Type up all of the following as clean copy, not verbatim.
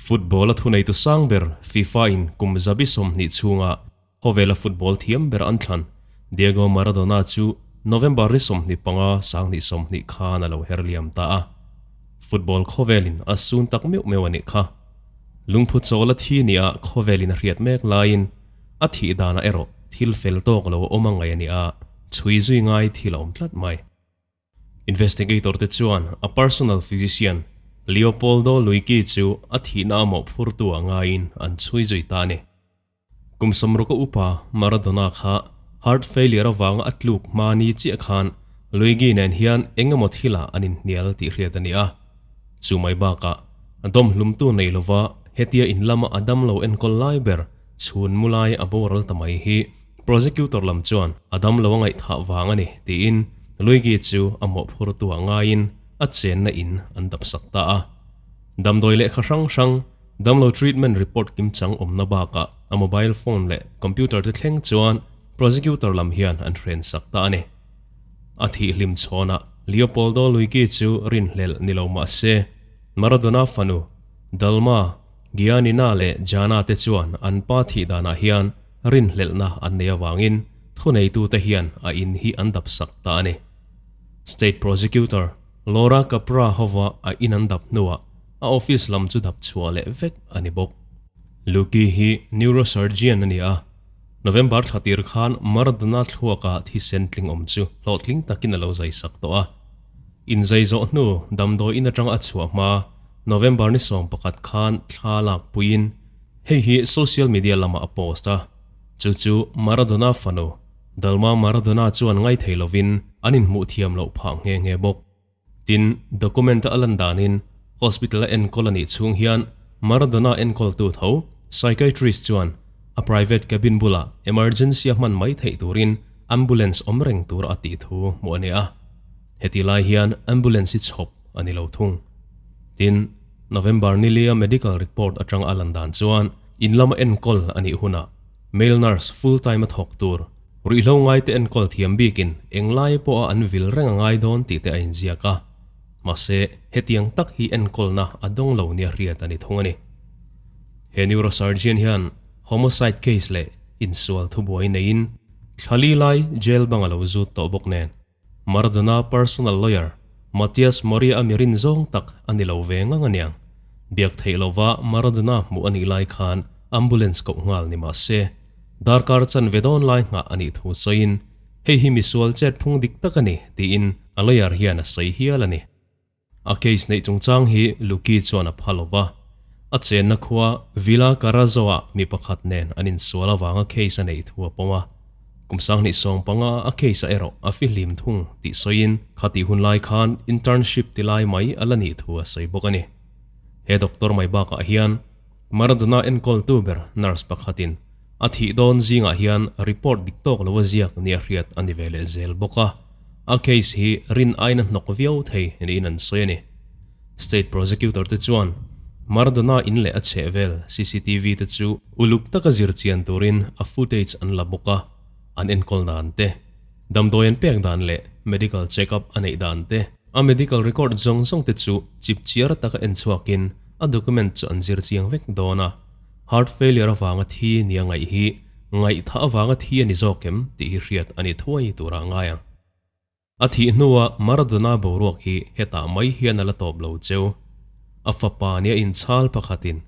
Football a thuneitu sang ber FIFA in kum 120 chhunga khawvela football thiam ber an thlan Diego Maradona chu November ni 25 2020 khan a lo her liam ta a. Football khawvelin a sun tak meuh meuh a nih kha. Lungphu chawl a thi nia khawvelin a hriat mek laiin a thih danah erawh thil fel tawk lo a awm a ngaih a ni a, chhui zui ngai thil a awm tlat mai. Investigator te chuan a personal physician Leopoldo Luigi chu a thihna a mawhphurtu ah ngaiin an chhui zui ta a ni. Kum 60 a upa Maradona kha heart failure avanga a tluk hma ni chiah khan Luigi nen hian eng emaw thilah an inhnial tih hriat a ni a. Chu mai bakah dawmhlumtu nei lova hetia in lama a damlo enkawl lai ber chhun mu lai a boral ta mai hi prosecutor lam chuan a damlo a ngaihthah vang a ni tiin Luigi chu a mawhphurtu ah ngaiin a chenna in an dapsak ta a. Damdawi lehkha hrang hrang, damlo treatment report kimchang awmna bakah a mobile phone leh computer te thleng chuan prosecutor lam hian an hrensak ta a ni. A thihhlim chhawnah Leopoldo Luigi chu rinhlelh ni lo mah se, Maradona fanu Dalma, Giannina leh Jana te chuan an pa thih danah hian rinhlelhna an nei avangin thuneitute hian a in hi an dapsak ta a ni. State Prosecutor Laura Capra hova a in an dap hnuah a office lam chu dap chhuah leh vek a ni bawk. Luki hi neurosurgeon a ni a, November thla tir khan Maradona thluaka thisen tling awm chu hlawhtling takin a lo zai sak tawh a. Inzai zawh hnu damdawi in atanga a chhuah hma November ni 11 khan thla lak puiin hei hi social media lamah a post a, chu chu Maradona fanu Dalma Maradona chuan ngaithei lovin an inhmuh thiam loh phah nghe nghe bawk. Tin, document a lan danin hospital a enkawl a nih chhung hian Maradona enkawltu tho psychiatrist chuan a private cabin bulah emergency a hman mai theih turin ambulance awm reng tur a tih thu hmuh a ni a. Heti lai hian ambulance hi chhawp a ni lo thung. Tin, November nilia medical report atang a lan dan chuan in lama enkawl a nih hunah male nurse full time a thawk tur Ruihhlo ngaite enkawl thiam bikin englai pawha an vil reng a ngai dawn tih te a inziak a. Mahse, hetiang tak hi enkawlna a dawng lo nia hriat a ni thung a ni. He neurosurgeon hian homicide case leh insual thubuai neiin thla li lai jail bang a lo zut tawh bawk nen. Maradona personal lawyer Matias Moria a mi rin zawng tak a ni lo ve ngang aniang. Biak theih lova Maradona hmuh a nih lai khan ambulance koh nghal ni mah se, darkar chanve dawn lai nghah a nih thu sawiin, hei hi misual chet phung dik tak a ni tiin a lawyer hian a sawi hial a ni. A case neih chungchang hi Luki chuan a pha lova, a chenna khua Villa Carazo-ah mi pakhat nen an insual avanga case a neih thu a pawm a. Kum 2015 a case ah erawh a fihlim thung tih sawiin khatih hun lai khan internship ti lai mai a la nih thu a sawi bawk a ni. He doctor mai bakah hian Maradona enkawltu ber nurse pakhatin a thih dawn zingah hian report dik tawk lo a ziak nia hriat a ni ve leh zel bawk a, a case hi rin aina hnawk viau thei niin an sawi a ni. State prosecutor te chuan Maradona in leh a chhehvel CCTV te chu uluk taka zir chian turin a footage an la bawk a, an enkawl dan te, damdawi an pek dan leh medical check up a neih dan te, a medical record zawng zawng te chu chipchiar taka en chhuakin a document chu an zir chiang vek dawn a. Heart failure avanga thi nia ngaih hi ngaihthah avanga thi a ni zawk em tih hi hriat a ni thuai turah a ngai ang. A thih hnua Maradona boruak hi hetah mai hian a la tawp lo cheu. A fapa nia inchhal pakhatin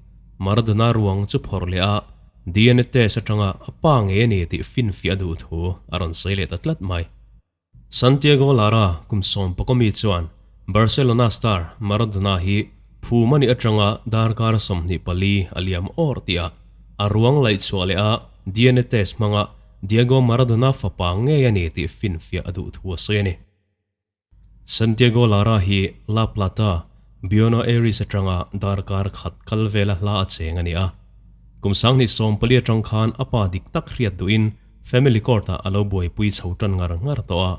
Maradona ruang chu phawrh leh a, DNA test atanga a pa ngei a ni tih finfiah a duh thu a rawn sawi leh ta tlat mai. Santiago Lara kum 11 mi chuan Barcelona star Maradona hi phum a nih atanga darkar 24 a liam awr tih a, a ruang laih chhuah leh a DNA test hmanga Diego Maradona fapa ngei a ni tih finfiah a duh thu a sawi a ni. Santiago Lara hi La Plata, Buenos Aires atanga darkar khat kal vela hla a cheng a ni a. Kum 2014 atang khan a pa dik tak hriat duhin Family court ah a lo buaipui chho tan ngar ngar tawh a,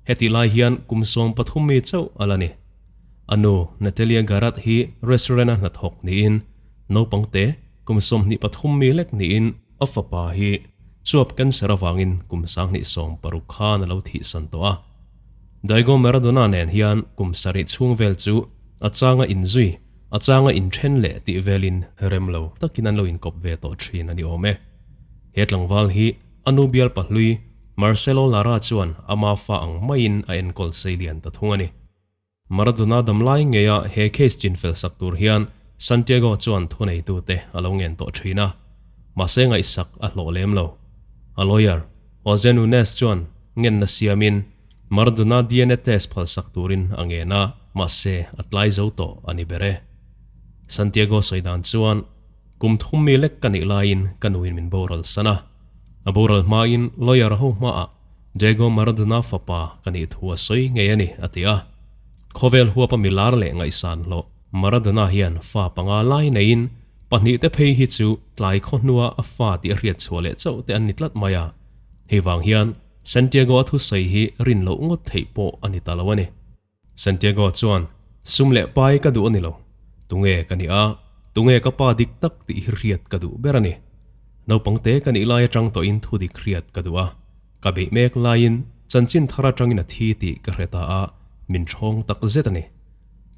hetih lai hian kum 13 mi chauh a la ni. A nu, Natalia Garat hi restaurant a hnathawk niin naupang te kum 23 mi lek niin a fapa hi chuap cancer avangin kum 2016 khan a lo thihsan tawh a. Diego Maradona nen hian kum 7 chhung vel chu a changa inzui. a changa inthen leh tih velin rem lo takin an lo inkawp ve tawh thin a ni awm e. He tlangval hi a nu bial pahlui Marcelo Lara chuan ama fa ang maiin a enkawl sei lian ta thung a ni. Maradona damlai ngeia he case chinfel sak tur hian Santiago chuan thuneitute a lo ngen tawh thin a, mahse ngaihsak a hlawh lem lo. A lawyer, Jose Nunes chuan ngenna siamin Maradona DNA test phalsak turin a ngen a, mahse a tlai zo tawh a ni ber e. Santiago sawi dan chuan, Kum thum mi lek ka nih laiin ka nuin min boral san a. A boral hmain lawyer ho hmaah Diego Maradona fapa ka nih thu a sawi ngei a ni, a ti a. Khawvel huapa milar leh ngaihsan hlawh Maradona hian fa panga lai neiin pahnihte phei hi chu tlai khaw hnua a fa tih a hriat chhuah leh chauh te an ni tlat mai a. Hei vang hian Santiago a thusawi hi rin loh ngawt theih pawh a ni ta lo a ni. Santiago chuan, Sum leh pai ka duh a ni lo. Tunge ka nih a, tunge ka pa dik tak tih hi hriat ka duh ber a ni. Naupang te ka nih lai atang tawhin thu dik hriat ka duh a. Ka beih mek laiin chanchin thar atangin a thi tih ka hre ta a, min ṭhawng tak zet a ni.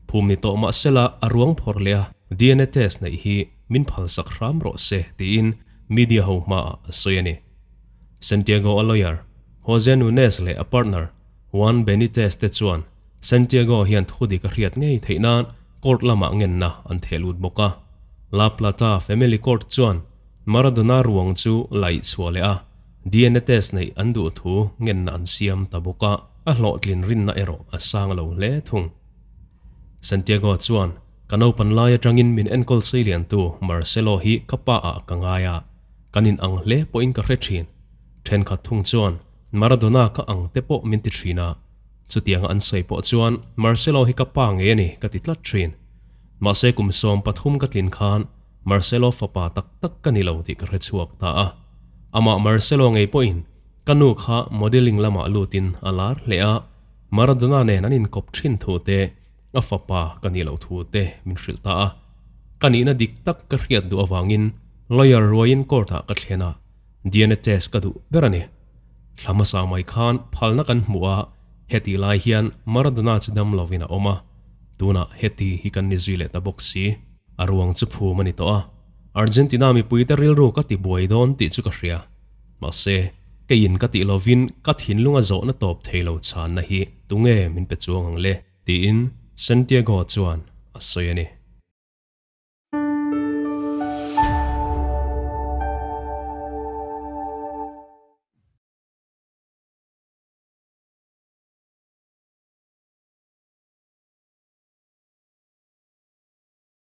Phum ni tawh mah sela a ruang phawrh leh a DNA test neih hi min phalsak hram rawh se tiin media ho hmaah a sawi a ni. Santiago a lawyer Jose Nunes leh a partner Juan Benitez te chuan Santiago hian thu dik a hriat ngei theih nan court lamah ngenna an theh lut bawk a. La Plata Family Court chuan Maradona ruang chu laih chhuah leh a DNA test neih an duh thu ngenna an siam ta bawk a, a hlawhtlin rinna erawh a sang lo hle thung. Santiago chuan, Ka naupan lai atangin min enkawl sei liantu Marcelo hi ka pa ah ka ngai a, kan in ang hle pawhin ka hre thin. Thenkhat thung chuan Maradona ka ang te pawh min ti thin a, chutianga an sawi pawh chuan Marcelo hi ka pa ngei a ni ka ti tlat thin. Mahse kum 13 ka tlin khan Marcelo fapa tak tak ka ni lo tih ka hre chhuak ta a. Amah Marcelo ngei pawhin ka nu kha modelling lamah lutin a lar hle a, Maradona nen an inkawp thin thu te, a fapa ka nih loh thu te min hrilh ta a. Ka nihna dik tak ka hriat duh avangin lawyer ruaiin court ah ka thlen a, DNA test ka duh ber a ni. Thla hmasa mai khan phalna kan hmuh a, heti lai hian Maradona chu dam lovin a awm a, tunah heti hi kan ni zui leh ta bawk si. A ruang chu phum a ni tawh a, Argentina mipuite rilru ka ti buai dawn tih chu ka hria. Mahse, keiin ka tih lovin ka thinlunga zawhna tawp thei lo chhanna hi tunge min pe chuang ang le? Tiin Santiago chuan a sawi a ni.